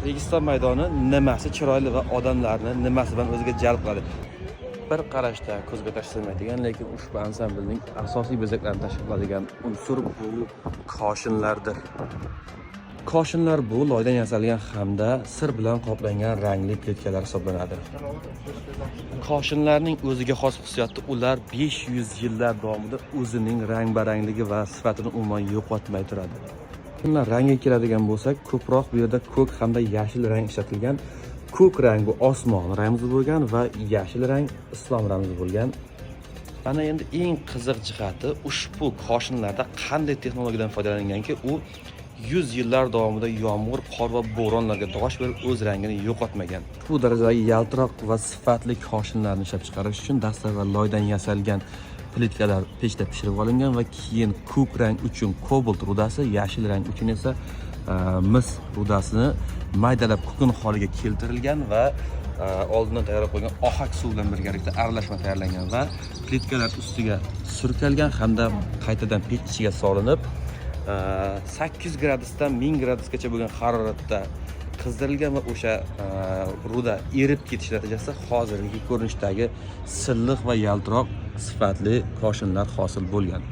Registon maydoni nimasi chiroyli va odamlarni nimasi bilan o'ziga jalb qiladi? Bir qarashda ko'zga tashlanmaydigan, lekin ushbu ansamblning asosiy bezaklarini tashkil qiladigan unsur bu koshinlardir. Koshinlar bu loydan yasalgan hamda sir bilan qoplangan rangli plitkalar hisoblanadi. Koshinlarning o'ziga xos xususiyati, ular 500 yillar davomida o'zining rang-barangligi va sifatini umuman yo'qotmay turadi. Bunlar rangiga keladigan bo'lsak, ko'proq bu yerda ko'k hamda yashil rang ishlatilgan. Ko'k rang bu osmon ramzi bo'lgan va yashil rang islom ramzi bo'lgan. Ana endi eng qiziq jihati, ushbu koshinlarda qanday texnologiyadan foydalanganki, u 100 yillar davomida yomg'ir, qor va bo'ronlarga dosh berib, o'z rangini yo'qotmagan. Bu darajadagi yaltiroq va sifatli koshinlarni ishlab chiqarish uchun dastlab loydan yasalgan plitkalar pechda pishirib olingan va keyin ko'k rang uchun kobalt rudasi, yashil rang uchun esa mis rudasini maydalab kukun holiga keltirilgan va oldindan tayyorlab qo'yilgan ohak suv bilan birgalikda aralashma tayyorlangan va plitkalar ustiga surkalgan hamda qaytadan pech ichiga solinib, 800 gradusdan 1000 gradusgacha bo'lgan haroratda qizdirilgan va o'sha ruda erib ketishi natijasida hozirgi ko'rinishdagi silliq va yaltiroq sifatli koshinlar hosil bo'lgan.